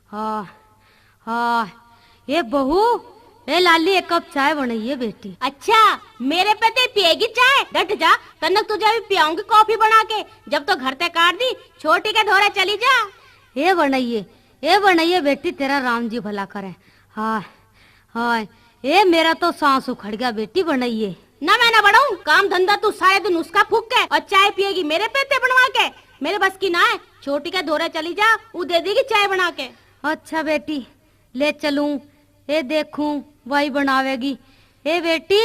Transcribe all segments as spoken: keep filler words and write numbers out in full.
हाँ, हाँ, ए बहू, ए लाली, एक कप चाय बनाइए बेटी। अच्छा, मेरे पे ते पिएगी चाय? डट जा, तन्नक तुझे अभी पियाऊंगी कॉफी बना के। जब तो घर ते काट दी, छोटी के धोरे चली जा। ए बनाइए, ए बनाइए बेटी, तेरा राम जी भला करे। हाँ, हाँ, ए मेरा तो सांस उखड़ गया बेटी, बनाइए। ना मैं ना बनाऊं, काम धंधा तू सारे दिन उसका फूक के और चाय पिएगी मेरे पे ते बनवा के। मेरे बस की ना है, छोटी के धोरे चली जा, वो दे देगी चाय बना के। अच्छा बेटी, ले चलूं, ए देखूं, वही बनावेगी। ए बेटी,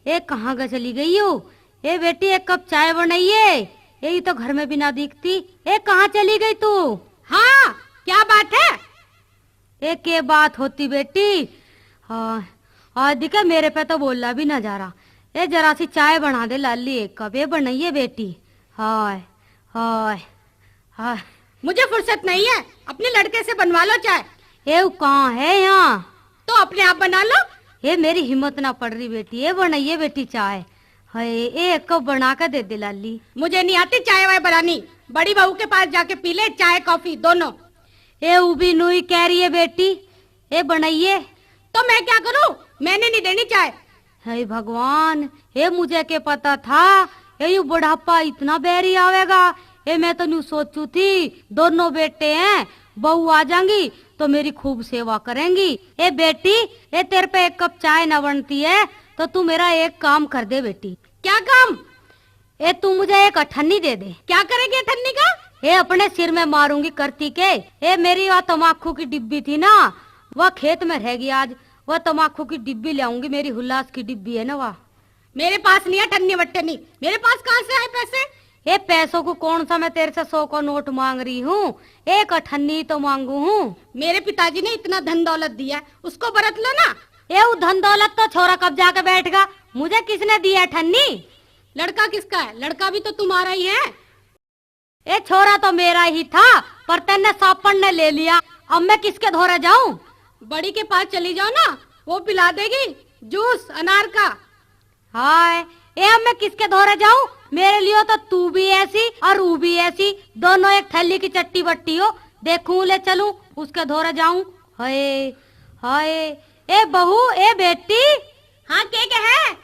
ए कहाँ का चली गई हो? ए बेटी, एक कप चाय बनाइए। ए, ये तो घर में भी ना दिखती। ए, कहाँ चली गई तू? हाँ, क्या बात है? ए, के बात होती बेटी? हाँ, आज दिखे मेरे पे तो बोला भी ना जा रहा। ए, जरा सी चाय बना दे लाली, एक कप ए बनाइए बेटी। हाय, हाय, हाय। मुझे फुर्सत नहीं है, अपने लड़के से बनवा लो चाय। ए, वो कहाँ है यहाँ? तो अपने आप बना लो। ए, मेरी हिम्मत ना पड़ रही बेटी, ए बनाइए बेटी चाय। हाय, ए एक कप बना के दे दे लाली। मुझे नहीं आती चाय वाय बनानी, बड़ी बहू के पास जाके पी ले चाय कॉफी दोनों। ए, वो भी न्यू ही कह रही है बेटी, ए बनाइए। तो मैं क्या करूं, मैंने नहीं देनी चाय। हे भगवान, हे मुझे के पता था, हे यू बुढ़ापा इतना बैरी आवेगा। हे मैं तो न्यू सोचू थी, दोनों बेटे हैं, बहू आ जाएंगी तो मेरी खूब सेवा करेंगी। ए बेटी, ए तेरे पे एक कप चाय ना बनती है तो तू मेरा एक काम कर दे बेटी। क्या काम? ए, तू मुझे एक अठन्नी दे दे। क्या करेगी अठन्नी का? ए, अपने सिर में मारूंगी करती के। ए, मेरी वह तमाकू की डिब्बी थी ना, वह खेत में रह गई। आज वह तमाकू की डिब्बी ले आऊंगी, मेरी हुल्लास की डिब्बी है ना वह। मेरे पास नहीं है अठन्नी वट्टन्नी, मेरे पास कहाँ से आए पैसे? ए, पैसों को कौन सा मैं तेरे से सौ का नोट मांग रही हूँ, एक अठन्नी तो मांगू हूँ। मेरे पिताजी ने इतना धन दौलत दिया है, उसको बरत लो ना। ए, वो धन दौलत तो छोरा कब जाके बैठगा, मुझे किसने दी है अठन्नी? लड़का किसका है? लड़का भी तो तुम्हारा ही है। ए, छोरा तो मेरा ही था, पर तन्ने सापण ने ले लिया। अब मैं किसके धोरे जाऊं? बड़ी के पास चली जाओ ना, वो पिला देगी जूस अनार का। हाय, ए, अब मैं किसके धोरे जाऊं? मेरे लिए तो तू भी ऐसी और वो भी ऐसी, दोनों एक थैली की चट्टी बट्टी हो। देखूं, ले चलूं उसके धोरे जाऊं। हाय, हाय, ए बहू, ए बेटी। हाँ, के कहे?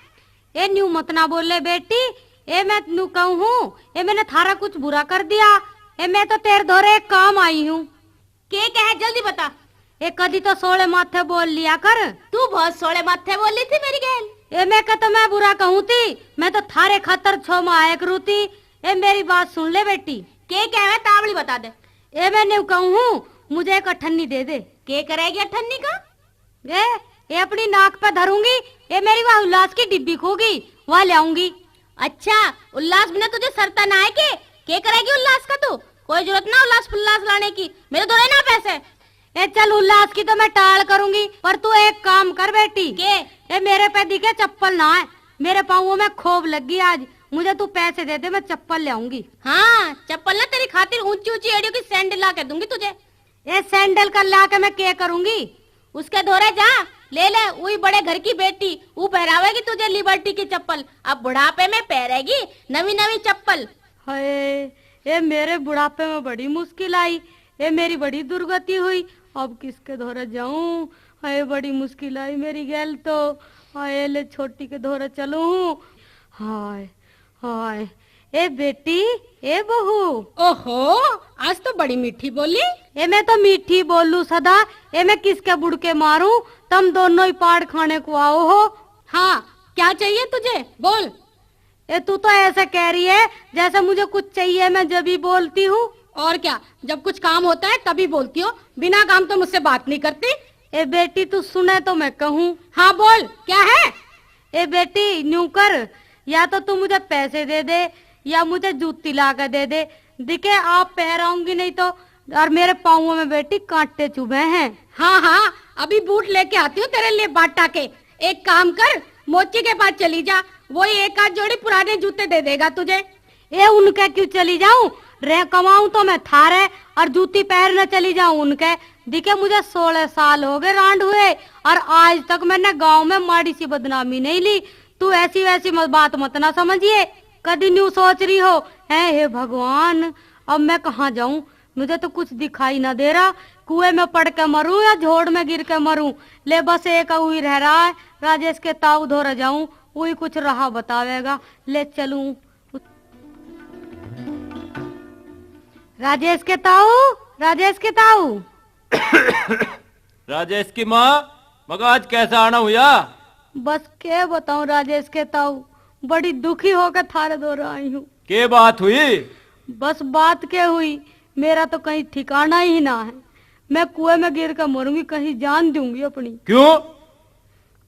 ए न्यू मत ना बोले बेटी, ए मैं न्यू कहूँ हूँ, ए मैंने थारा कुछ बुरा कर दिया? ए मैं तो तेरे धोरे एक काम आई हूँ। के कहे, जल्दी बता। ए कदी तो सोले माथे बोल लिया कर। तू बहुत सोले माथे बोली थी मेरी गैल। ए मैं का तो मैं बुरा कहूँ थी, मैं तो थारे खातर छो माह एक रू थी। ए मेरी बात सुन ले बेटी। के कहे, तावली बता दे। ए मैं न्यू कहूँ हूँ, मुझे एक अठन्नी दे दे। के करेगी अठन्नी का? ए, ए अपनी नाक पे धरूंगी, ए मेरी वह उल्लास की डिब्बी खोगी, वह ले आऊंगी। अच्छा, उल्लास बिना तुझे सरता ना है के? के करेगी उल्लास का तू? कोई जरूरत ना उल्लास पुल्लास लाने की, मेरे धोरे ना पैसे। ए चल, उल्लास की तो मैं टाल करूंगी, पर तू एक काम कर बेटी। के? ए मेरे पे दिखे चप्पल ना है, मेरे पाँवों में खोब लग गई आज, मुझे तू पैसे दे दे, मैं चप्पल ले आऊंगी। हाँ, चप्पल ना तेरी खातिर ऊंची ऊंची एड़ियों की सैंडल ला के दूंगी तुझे। ए सैंडल का ला के मैं के करूंगी? उसके धोरे जा, ले ले, उई बड़े घर की बेटी, वो पहरावेगी तुझे लिबर्टी की चप्पल। अब बुढ़ापे में पहरेगी नवी नवी चप्पल। हाय, ए मेरे बुढ़ापे में बड़ी मुश्किल आई, ए मेरी बड़ी दुर्गति हुई, अब किसके धोरे जाऊं? हाय, बड़ी मुश्किल आई मेरी गैल तो। हाय, ले छोटी के धोरे चलूं। हाय, हाय, ए बेटी, ए बहू। ओहो, आज तो बड़ी मीठी बोली। ए मैं तो मीठी बोलूं सदा, ए मैं किसके बुड़के मारूं, तुम दोनों ही पाड़ खाने को आओ हो। हाँ, क्या चाहिए तुझे, बोल। ए तू तो ऐसे कह रही है जैसे मुझे कुछ चाहिए, मैं जब ही बोलती हूँ। और क्या, जब कुछ काम होता है तभी बोलती हो, बिना काम तो मुझसे बात नहीं करती। ए बेटी, तू सुने तो मैं कहूँ। हाँ बोल, क्या है? ए बेटी, न्यू कर, या तो तू मुझे पैसे दे दे या मुझे जूती ला के दे दे। दिखे आप पहराऊंगी नहीं तो, और मेरे पाँवों में बेटी कांटे चुभे हैं। हाँ हाँ, अभी बूट लेके आती हूँ तेरे लिए बाटा के। एक काम कर, मोची के पास चली जा, वो ही एक आध जोड़ी पुराने जूते दे देगा तुझे। ए उनके क्यों चली जाऊं, रह कमाऊं तो मैं थारे, और जूती पहन न चली जाऊं उनके। दिखे मुझे सोलह साल हो गए रांड हुए, और आज तक मैंने गांव में माड़ी सी बदनामी नहीं ली। तू ऐसी वैसी मत, बात मत ना समझिए, कदी न्यू सोच रही हो। है हे भगवान, अब मैं कहाँ जाऊं, मुझे तो कुछ दिखाई ना दे रहा। कुएं में पड़ के मरूं या झोड़ में गिर के मरूं, ले बस एक उई रह रहा है, राजेश के ताऊ धोरे जाऊं, वही कुछ राह बतावेगा, ले चलूं। राजेश के ताऊ, राजेश के ताऊ। राजेश की माँ, मगर आज कैसा आना हुआ? बस के बताऊं राजेश के ताऊ, बड़ी दुखी होकर थारे धोरे आई हूँ। के बात हुई? बस बात के हुई, मेरा तो कहीं ठिकाना ही ना है। मैं कुएं में गिर कर मरूंगी, कहीं जान दूंगी अपनी। क्यों?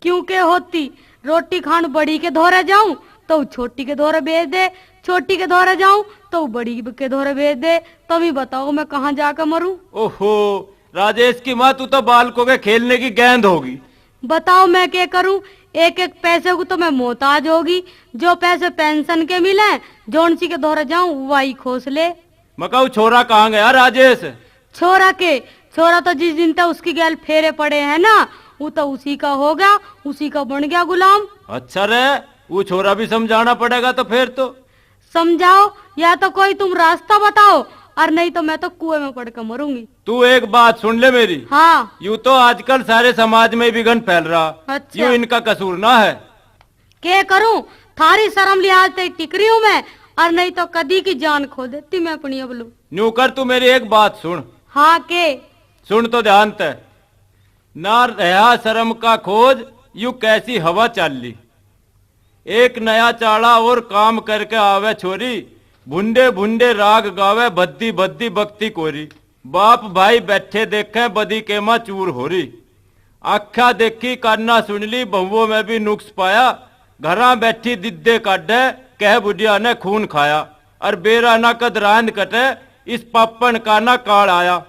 क्यों के होती, रोटी खान बड़ी के धोरे जाऊं तो छोटी के धोरे भेज दे, छोटी के धोरे जाऊं तो बड़ी के धोरे भेज दे। तुम ही बताओ, मैं कहाँ जाकर मरूं? ओहो, राजेश की माँ, तू तो बालकों के खेलने की गेंद होगी। बताओ, मैं क्या करूं, एक एक पैसे को तो मैं मोहताज होगी। जो पैसे पेंशन के मिले, जौन सी के धोरे जाऊं, वही खोस ले। मकाऊ, छोरा कहाँ गया राजेश? छोरा के, छोरा तो जिस दिन तक उसकी गैल फेरे पड़े हैं ना, वो तो उसी का हो गया, उसी का बन गया गुलाम। अच्छा रे, वो छोरा भी समझाना पड़ेगा तो फिर तो। समझाओ, या तो कोई तुम रास्ता बताओ, और नहीं तो मैं तो कुएं में पड़ के मरूंगी। तू एक बात सुन ले मेरी। हाँ। यूं तो आजकल सारे समाज में विघन फैल रहा, अच्छा। यूं इनका कसूर ना है। के करूं, थारी शर्म लिहाज ते टिक रही हूं मैं, और नहीं तो कदी की जान खो देती मैं अपनी अबलू। न्यू कर, तू मेरी एक बात सुन। हाँ, के? सुन तो ध्यान ते। ना रहा शर्म का खोज, यू कैसी हवा चाली। एक नया चाला और काम करके आवे छोरी, भुंडे भुंडे राग गावे, बद्दी बद्दी बकती कोरी। बाप भाई बैठे देखें, बदी के माँ चूर हो रही। आख्या देखी, कान्ना सुन ली, बहुओं में भी नुक्स पाया। घरां बैठी दिद्दे काढे, कह बुढ़िया ने खून खाया। और बेरा ना कद रांद कटे, इस पापण का ना काल आया।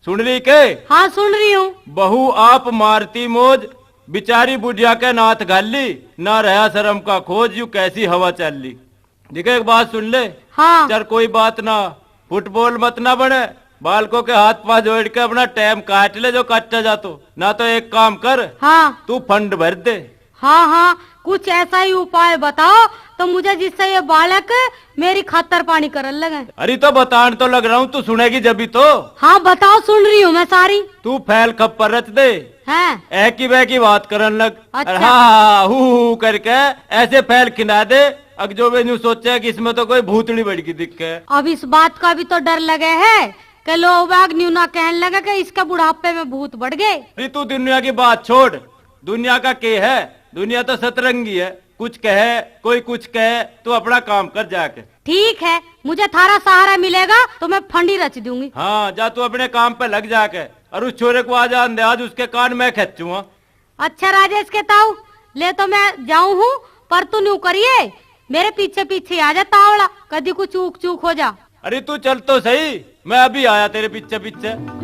सुन रही के? हाँ, सुन रही हूँ। बहू आप मारती मौज, बिचारी बुढ़िया के नाथ घाली, ना रहा शर्म का खोज, यू कैसी हवा चाली। देखे, एक बात सुन ले। हाँ। चल, कोई बात ना, फुटबॉल मत ना बने, बालकों के हाथ पांव जोड़ के अपना टाइम काट ले, जो काटा जा तो। ना तो एक काम कर, हाँ। तू फंड भर दे। हाँ, हाँ, कुछ ऐसा ही उपाय बताओ तो मुझे, जिससे ये बालक मेरी खातर पानी करन लगे। अरे, तो बतान तो लग रहा हूँ, तू सुनेगी जब ही तो। हाँ, बताओ, सुन रही हूँ मैं सारी। तू फैल खप्पर रच दे। हैं? ऐ की वह की बात करन लग। अच्छा। अरे हाँ, हाँ, हाँ, हू, हू, हू करके ऐसे फैल खिंडा दे, अक जो वे न्यू सोचे कि इसमें तो कोई भूतड़ी बढ़ गई दिखे। अब इस बात का भी तो डर लगे है कि लोग बाग न्यू ना कहन लगे कि इसके बुढ़ापे में भूत बढ़ गए। अरे, तू दुनिया की बात छोड़, दुनिया का के है, दुनिया तो सतरंगी है, कुछ कहे, कोई कुछ कहे, तू अपना काम कर जाके। ठीक है, मुझे थारा सहारा मिलेगा तो मैं फंडी रच दूंगी। हाँ, जा तू अपने काम पे लग जाके, और उस छोरे को आ जान दे, आज उसके कान मैं खेचूंगा। अच्छा राजेश के ताऊ, ले तो मैं जाऊं हूँ, पर तू न्यू करिए, मेरे पीछे पीछे आ जा तावड़ा, कदी कुछ चूक चूक हो जा। अरे तू चल तो सही, मैं अभी आया तेरे पीछे पीछे।